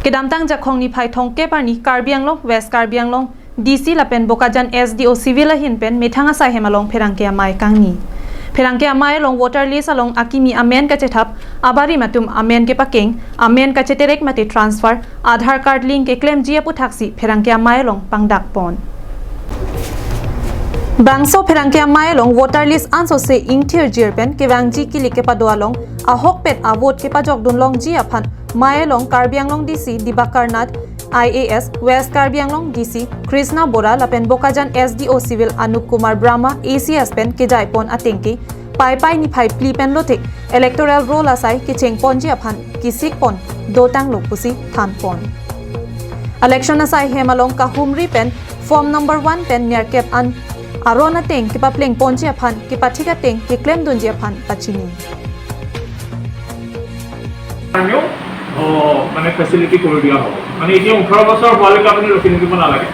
Kedamtang jakhong ni phai thong ke parni Karbi Anglong, West Karbi Anglong DC lapen Bokajan SDO civil hin pen methanga sai hemalong pherangke amai kangni pherangke amai long voter list along akimi amen ka chethap abari matum amen ke pakeng amen ka cheterek mate transfer, Aadhaar card link ke claim ji apu thaksi pherangke amai long pangdak pon. Bangso pherangke amai long voter list anso se ingthir jir pen kewangji ki like pa doalong ahok pen avot ke pa jok dun long ji aphan mae long Karbi Anglong DC Dibakar Nath IAS, West Karbi Anglong DC Krishna Bora lapen Bokajan SDO civil Anup Kumar Brahma ACS pen kejai pon atengki pai pai ni phai pli pen lote electoral roll asai ki cheng pon ji aphan kisik pon dotang lo pusi than pon. Election asai hemalong ka humri pen form number 1 pen near cap an arona teng ki pa pleng pon ji aphan ki pathika teng ki claim dun ji aphan pachini. কাৰণেও মানে facility কৰি দিয়া হ'ব। মানে এতিয়া 18 বছৰ হোৱালৈকে আপুনি ৰখি থাকিব নালাগে।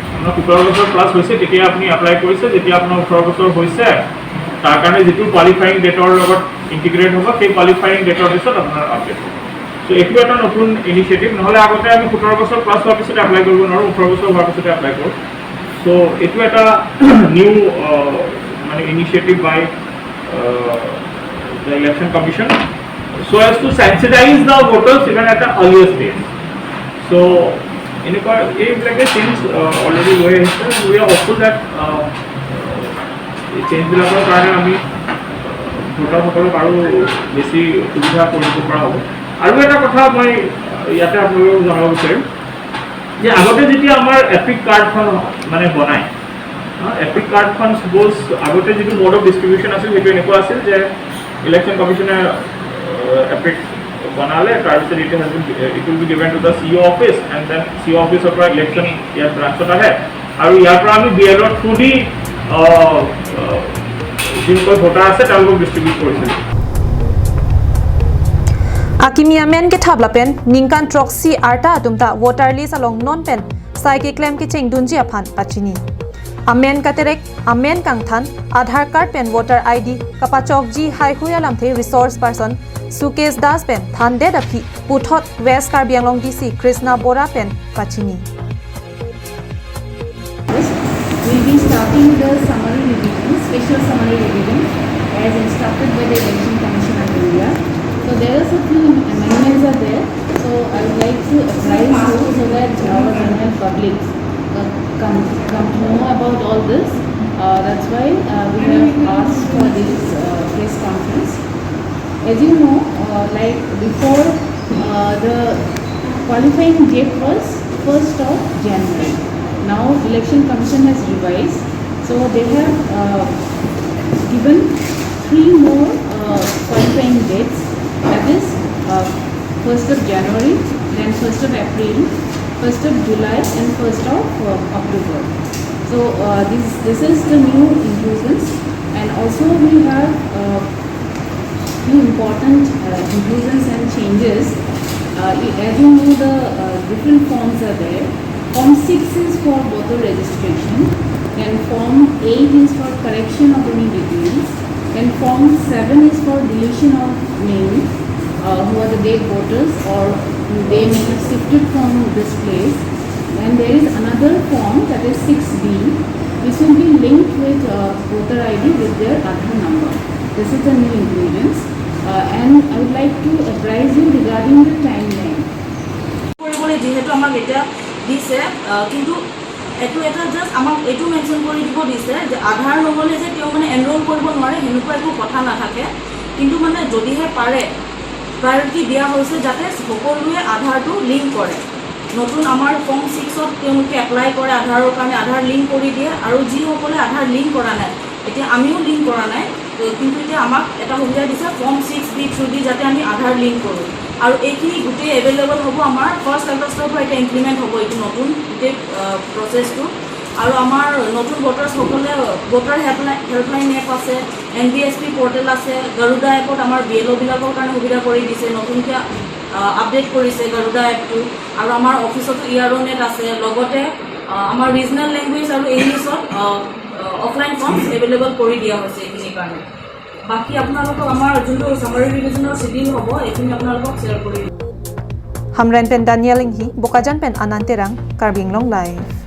আপোনাৰ 17 বছৰ প্লাছ হৈছে, তেতিয়া আপুনি এপ্লাই কৰিছে। যেতিয়া আপোনাৰ 18 বছৰ হৈছে, তাৰ কাৰণে যিটো কোৱালিফাইং ডেটৰ লগত ইণ্টিগ্ৰেট হ'ব, সেই কোৱালিফাইং ডেটৰ পিছত আপোনাৰ আপডেট হ'ব। চ' এইটো এটা নতুন ইনিচিয়েটিভ। নহ'লে আগতে আমি 17 বছৰ প্লাছ হোৱাৰ পিছতে এপ্লাই কৰিব নোৱাৰোঁ, 18 বছৰ হোৱাৰ পিছতে এপ্লাই কৰোঁ। চ' এইটো এটা নিউ মানে initiative by the Election Commission so as to sensitize the voters even at the earlier stage. So, এনেকুৱা এইবিলাকে চেঞ্জ অলৰেডি লৈ আহিছে। We are hopeful that এই চেঞ্জবিলাকৰ কাৰণে আমি ভোটাৰসকলক আৰু বেছি সুবিধা কৰিব পৰা হ'ব। আৰু এটা কথা মই ইয়াতে আপোনালোকক জনাব বিচাৰিম যে আগতে যেতিয়া আমাৰ এপিক কাৰ্ডখন মানে বনায়, এপিক কাৰ্ডখন ছাপ'জ আগতে যিটো মোড অফ ডিষ্ট্ৰিবিউশ্যন আছিল, সেইটো এনেকুৱা আছিল যে ইলেকশ্যন কমিশ্যনে এপিক বনালে, তাৰপিছত it will be given to the CEO office and then CEO অফিচৰ পৰা ইলেকশ্যন ইয়াত ব্ৰাঞ্চত আহে আৰু ইয়াৰ পৰা আমি বি এলৰ থ্ৰু দি যিসকল ভোটাৰ আছে, তেওঁলোকক ডিষ্ট্ৰিবিউট কৰিছিলোঁ। Akimi amen ke thabla pen ningkan trok si arta atumta voter list along non pen sai ke claim ke cheng dunji aphan pachini. Amen katerek amen kangthan Aadhaar card pen voter ID kapachok ji hai huyalam the resource person Sukesh Das pen thande daphi puthot West Karbi Anglong DC Krishna Bora pen pachini. We'll be starting the summary revision, special summary revision, as instructed by the Election Commission of India. So there are some few amendments are there. So I would like to apprise you so that our general public come to know about all this. That's why we have asked for this press conference. As you know, like before, the qualifying date was 1st of January. Now Election Commission has revised, so they have given three more qualifying dates. That is 1st of January, then 1st of April, 1st of July, and 1st of October. So this is the new inclusions, and also we have few important inclusions and changes. As you know, the different forms are there. Form 6 is for voter registration, then Form 8 is for correction of any details, then Form 7 is for deletion of name, who are the dead voters or they may have shifted from this place. Then there is another form, that is 6B. This will be linked with voter ID with their Aadhaar number. This is the new inclusions. And I would like to apprise you regarding the timeline. কৰিবলৈ যিহেতু আমাক এতিয়া দিছে, কিন্তু এইটো এটা just আমাক এইটো মেনশ্যন কৰি দিব দিছে যে আধাৰ নহ'লে যে তেওঁ মানে এনৰোল কৰিব নোৱাৰে, সেনেকুৱা একো কথা নাথাকে। কিন্তু মানে যদিহে পাৰে, প্ৰায়ৰিটি দিয়া হৈছে যাতে সকলোৱে আধাৰটো লিংক কৰে। নতুন আমাৰ ফৰ্ম 6ত তেওঁলোকে এপ্লাই কৰে আধাৰৰ কাৰণে, আধাৰ লিংক কৰি দিয়ে। আৰু যিসকলে আধাৰ লিংক কৰা নাই, এতিয়া আমিও লিংক কৰা নাই, তো কিন্তু এতিয়া আমাক এটা সুবিধা দিছে ফৰ্ম 6B through দি যাতে আমি আধাৰ লিংক কৰোঁ। আৰু এইখিনি গোটেই এভেইলেবল হ'ব আমাৰ 1 আগষ্টৰ পৰা। এতিয়া ইমপ্লিমেণ্ট হ'ব এইটো নতুন গোটেই প্ৰচেছটো। আৰু আমাৰ নতুন ভোটাৰ্ছসকলে ভোটাৰ হেল্পলাইন এপ আছে, এনভিএছপি পৰ্টেল আছে, গৰুডা এপত আমাৰ বি এল অ'বিলাকৰ কাৰণে সুবিধা কৰি দিছে, নতুনকৈ আপডেট কৰিছে গৰুডা এপটো। আৰু আমাৰ অফিচতো ই আৰ অ' নেট আছে, লগতে আমাৰ ৰিজনেল লেংগুৱেজ আৰু ইংলিছত অফলাইন ফৰ্মছ এভেইলেবল কৰি দিয়া হৈছে এইখিনিৰ কাৰণে। বাকী আপোনালোকক আমাৰ যোনটো চামাৰী ৰিভিজনৰ চিডিউল হ'ব, এইখিনি আপোনালোকক শ্বেয়াৰ কৰি দিম। Hamren pen Daniel Inghi, Bokajan pen Ananterang, Karbi Anglong Live.